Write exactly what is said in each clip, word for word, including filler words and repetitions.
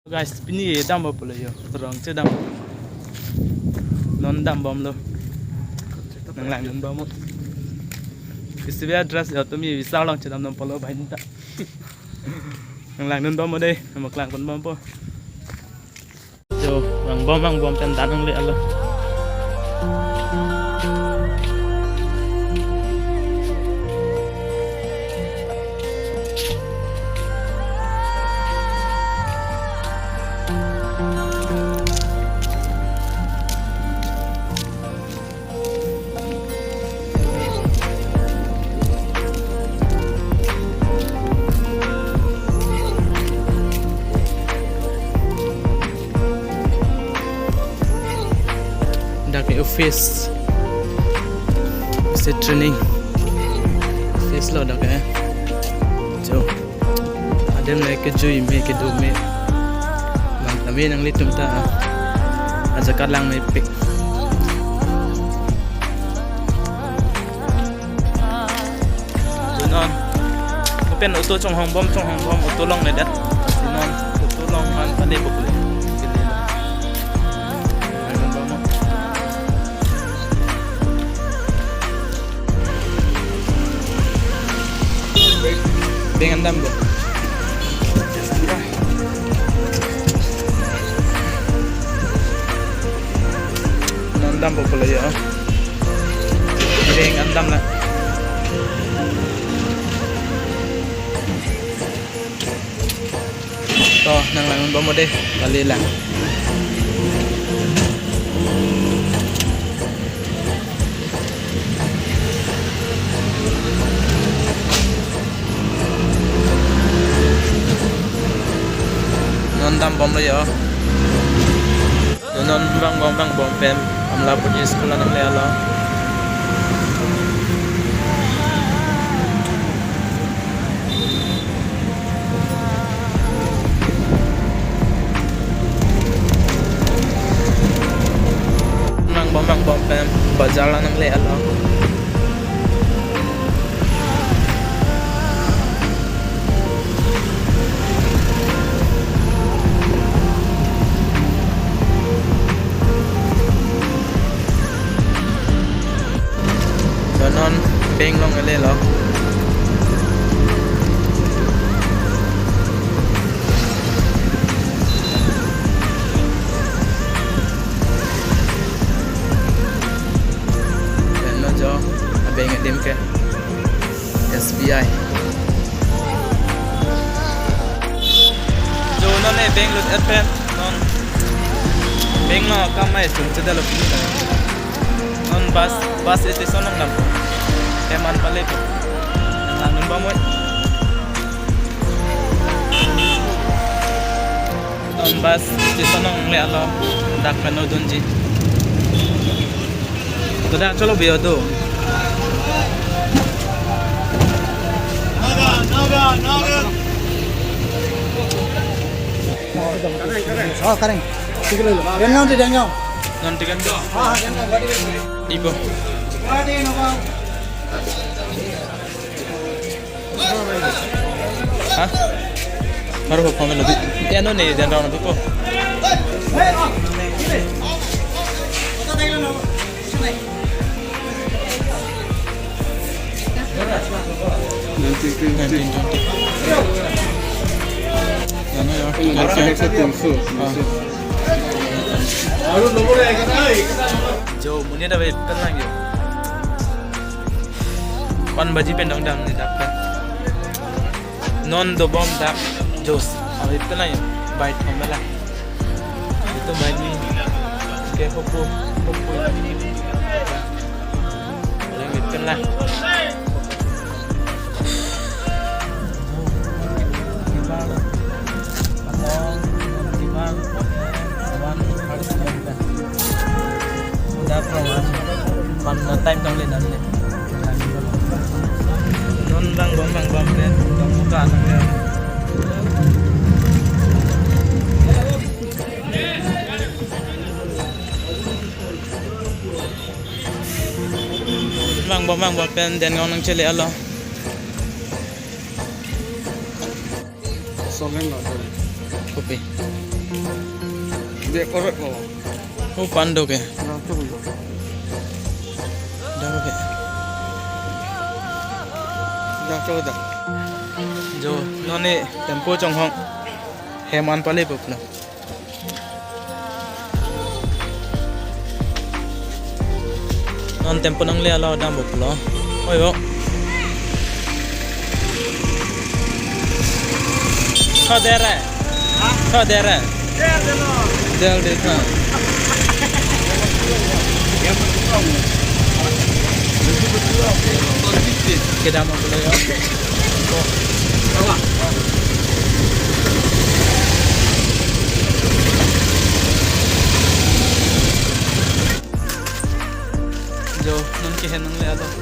Guys, pini dam bompo lo yo. Rong chedam. Non dam bomlo. Nanglangdun bomnon. Isi bia dress yo, tumi Vishal along chedam bompo lo banghini ta. Nanglangdun bomnon dei, nangpaklangdun bompo. Jo, vang bom vang bom pen dan nangle-etlo. Dak ke office. Office training. Office lo dak ke. Jo. Adim le kejui me kedo me. Bang tame nanglitum ta ajakat lang mepik. Non. Pen auto chonghong bom, chonghong bom, auto longledet. Non, auto long an pale bokle. Beng an dam do. Non dampo pulo yo. Beng an dam la. To, nanglangdun bomnon dei, kali lang. Non dam bomlo yo. Non vang bom vang bom pen Amlapuri school nangle-etlo. Vang bom vang bom pen bazar nangle-etlo. Non beng long ele lo. Pen lo jo, abeng adim ke S B I. Jo non le beng lut et pen non beng lo kamai sum chedalo pini ta. Non bus, bus station nang dam. Eman pale ko. Nang nun bomnon. Non bus station nangle-etlo, dak pen nodunji. To dak cholo biyo do. Oh, kareng. Ticket lo. Dengaon di Dengaon. Non ticket do. Ah, Dengaon. Ipo. Ha? Baru ko pamelo bi. Ya no ne dan rong bi ko. Nineteen twenty. Nineteen twenty. Ya no ya. Ah. Jo, muni da be pen lang yo. Pan baji pen dong dam ne dak pen. Non dobom dak jos. Awi pen lang yo. Bai thom la. Itu bai ni. Ke hopo, hopo. Lang pen lang. Udah kurang, pan time dong le dan le. Non bang bom bang bom le, dong muka nang le. Bang bom bang bom pen Dengaon nangchele-etlo. Solen lo, solen. Kopi. Dekorot ko. Hu pando ke. Dak tu ko. Dak tu ko. Dak tu ko dak. Jo, non ne tempo chonghong. Hem an pale pulo. Non tempo nangle along dampo pulo. Oi bo. Kho der hai? Ha? Kho der hai? Der de lo. Der de tha. Kedam pulo yo. Jo, non ke hen nangle along.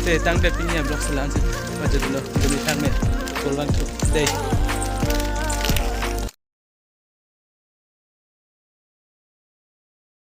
Te tangte pini a-vlog si la-ansi pajutlo. Demi tangme. Kolbangso. Dei.